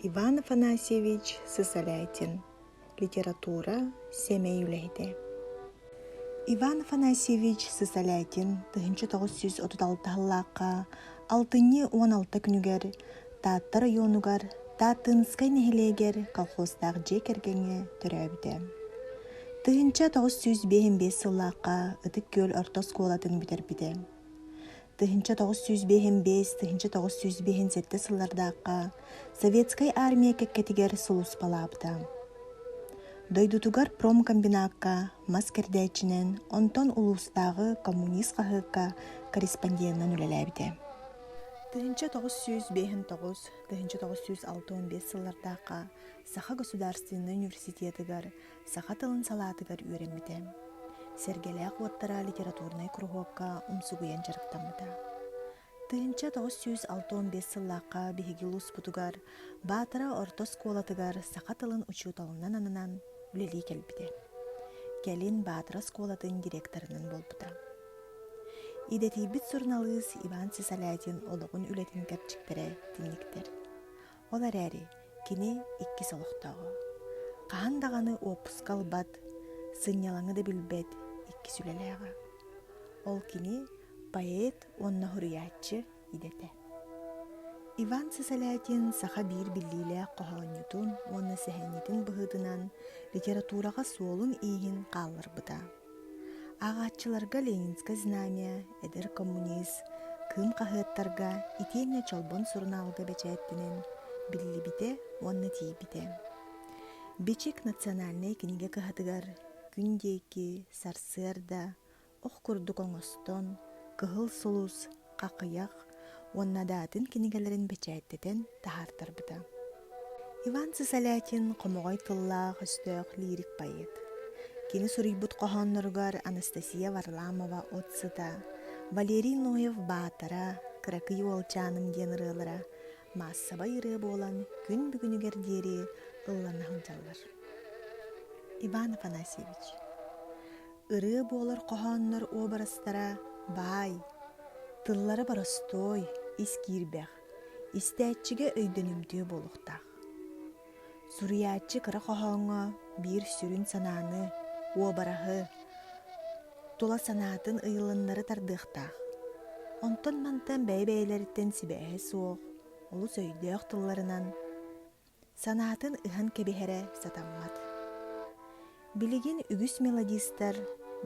Иван Афанасьевич Сысолятин, литература сэмэй үлэһитэ. Иван Афанасьевич Сысолятин 1936 сыллаахха алтынньы 16 күнүгэр Таатта оройуонугар Тааттынскай нэһилиэгэр колхозтаах дьиэ кэргэҥҥэ төрөөбүтэ. 1955 сыллаахха Ытык Күөл орто оскуолатын бүтэрбитэ. 1955-1957 сыллардаахха Советскай Армия кэккэтигэр сулууспалаабыта. Дойдутугар промкомбинакка мас кэрдээччинэн, онтон улуустааҕы «Коммунист» хаһыакка корреспонденынан үлэлээбитэ. 1959-1965 сыллардаахха Саха государственнай университетыгар саха тылын салаатыгар үөрэммитэ. Сэргэлээх уоттара литературнай куруһуокка умсугуйан дьарыктаммыта. 1965 сыллаахха биһиги улууспутугар Баатара орто оскуолатыгар саха тылын учууталынан ананан үлэлии кэлбитэ. Кэлин Баатара оскуолатын директорынан буолбута. Идэтийбит суруналыыс Иван Сысолятин олоҕун үлэтин кэрчиктэрэ тинниктэр. Ол эрээри кини иккис олохтооҕо. Хаһан даҕаны уоппуска ылбат, сынньалаҥы да билбэт иккис үлэлээҕэ. Ол кини поэт уонна суруйааччы идэтэ. Иван Сысолятин саха биир биллиилээх хоһоонньутун уонна сэһэнньитин быһыытынан литератураҕа суолун-ииһин хаалларбыта. Ааҕааччыларга Ленинскэй знамя, Эдэр коммунист, Кыым хаһыаттарга итиэннэ Чолбон сурунаалга бэчээттэнэн биллибитэ уонна тиийбитэ. Бичик национальнай кинигэ кыһатыгар күн диэки, сарсыарда, ох курдук оҥостон, Кыһыл сулус, Хахыйах уонна да атын кинигэлэрин бэчээттэтэн таһаартарбыта. Иван Сысолятин хомоҕой тыллаах-өстөөх лирик поэт. Кини суруйбут хоһоонноругар Анастасия Варламова «От сыта», Валерий Ноев «Баатара», «Кыракый уолчааным» диэн ырыалара маассабай ырыа буолан күн бүгүнүгэр диэри ыллана сылдьаллар. Иван Афанасьевич Ырыа буолар хоһооннор уобарастара баай, тыллара боростуой, ис киирбэх, истээччигэ өйдөнүмтүө буолуохтаах. Суруйааччы кыра хоһооҥҥо биир сүрүн санааны, уобараһы, тула санаатын ыйылыннары тардыахтаах. Онтон-мантан бэйэ-бэйэлэриттэн сибээһэ суох, олус өйдөөх тылларынан санаатын ыһан кэбиһэрэ сатаммат. Билигин үгүс мелодистар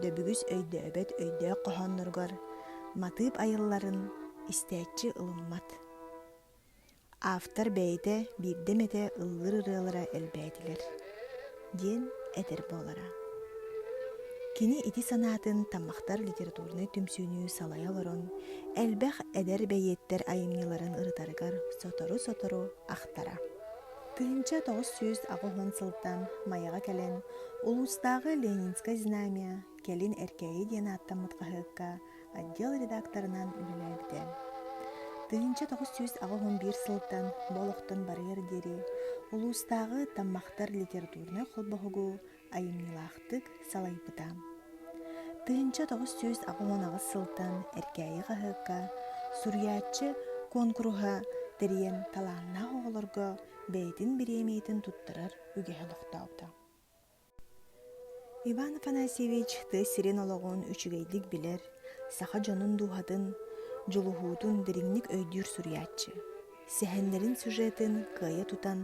дөбүгүс өйдөөбөт өйдөөх хоһоонноругар матыып айылларын истээччи ылыммат. Автор бэйэтэ биирдэ эмэтэ ыллыыр ырыалара элбээтилэр диэн этэр буолара. Кини ити санаатын Таммахтар литературнай түмсүүнү салайа олорон элбэх эдэр бэйиэттэр айымньыларын ырытарыгар сотору-сотору ахтара. 1980 сылтан Майаҕа кэлэн улуустааҕы Ленинскэй знамя, кэлин Эркээйи диэн ааттаммыт хаһыакка отдел редакторынан үлэлээбитэ. 1981 сылтан бу олохтон барыар диэри улуустааҕы Таммахтар литературнай холбоһугу айымньылаахтык салайбыта. 1988 сылтан Эркээйи хаһыакка суруйааччы куонкуруһа тэрийэн талааннаах оҕолорго бэйэтин бириэмийэтин туттарар үгэһи олохтообута. Иван Афанасьевич тыа сирин олоҕун үчүгэйдик билэр, саха дьонун дууһатын, дьулуһуутун дириҥник өйдүүр суруйааччы. Сэһэннэрин сюжетын кыайа тутан,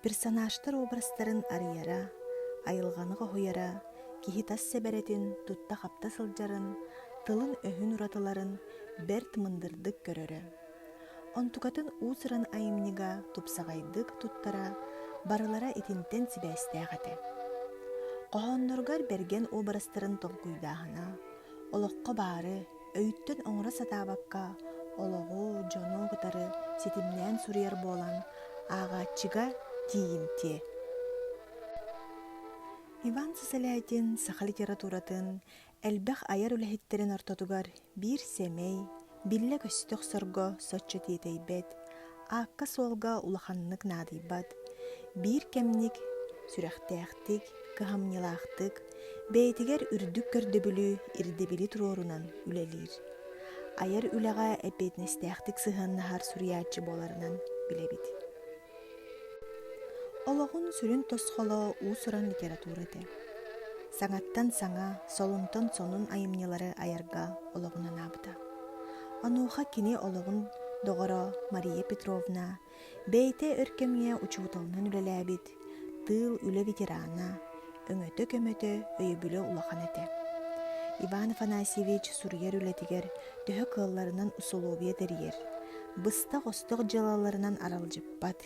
персонажтар образтарын арыйара, айылҕаны хоһуйара, киһи тас сэбэрэтин тутта-хапта сылдьарын, тылын-өһүн уратыларын бэрт мындырдык көрөрө. Онтукатын уус-уран айымньыга тупсаҕайдык туттара барылара итинтэн сибээстээх этэ. Хоһоонноругар бэргэн образтарын толкуйдааһына, олоххо баары, өйүттэн оҥоро сатаабакка, олоҕу, дьону кытары ситимнээн суруйар буолан, ааҕааччыга тиийимтиэ. Иван Сысолятин саха литературатын элбэх айар үлэһиттэрин ортотугар биир сэмэй, биллэ-көстө охсорго соччо тиэтэйбэт, аакка-суолга улаханнык наадыйбат, биир кэмник сүрэхтээхтик, кыһамньылаахтык, бэйэтигэр үрдүк көрдөбүлү, ирдэбили туруорунан үлэлиир. Айар үлэҕэ эппиэтинэстээхтик сыһыаннаһар суруйааччы буоларынан билэбит. Олоҕун сүрүн тосхоло уус-уран литература этэ. Саҥаттан саҥа, солунтан сонун айымньылары айарга олоҕун анаабыта. Онуоха кини олоҕун доҕоро Мария Петровна бэйэтэ өр кэмҥэ учууталынан үлэлээбит, тыыл үлэ ветерана, өҥөтө-көмөтө, өйөбүлэ улахан этэ. Иван Афанасьевич суруйар үлэтигэр төһө кыалларынан усулуобуйа тэрийэр, быстах-остох дьыалаларынан аралдьыппат,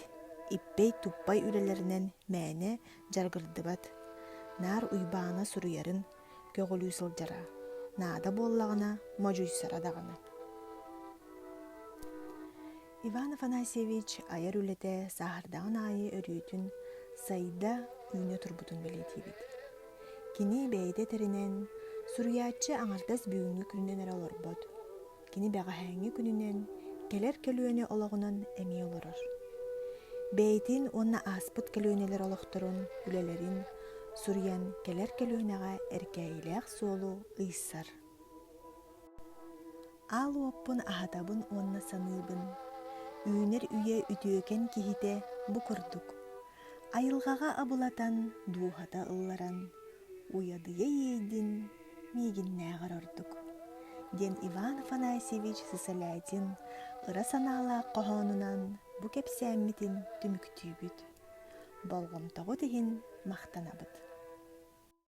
иппэй-туппай үлэлэринэн мээнэ дьарыгырдыбат, наар Уйбаана суруйарын көҕүлүү сылдьара, наада буоллаҕына модьуйсара даҕаны. Иван Афанасьевич айар үлэтэ сааһырдаҕын аайы өрүүтүн сайда, үүнэ турбутун бэлиэтиибит. Кини бэйэтэ этэринэн, суруйааччы аҥардас бүгүҥҥү күнүнэн эрэ олорбот, Кини бэҕэһээҥҥи күнүнэн, кэлэр көлүөнэ олоҕунан эмиэ олорор. Бэйэтин уонна ааспыт көлүөнэлэр олохторун, үлэлэрин суруйан кэлэр көлүөнэҕэ эркээйилээх суолу ыйсар. Аал уоппун аһатабын уонна саныыбын, үүнэр үйэ үтүөкэн киһитэ бу курдук, айылҕаҕа абылатан, дууһата ылларан, уйадыйа иэйдин, миигиннээҕэр ордук диэн Иван Афанасьевич Сысолятин ыра санаалаах хоһоонунан бу кэпсээммитин түмүктүүбүт. Болҕомтоҕут иһин махтанабыт.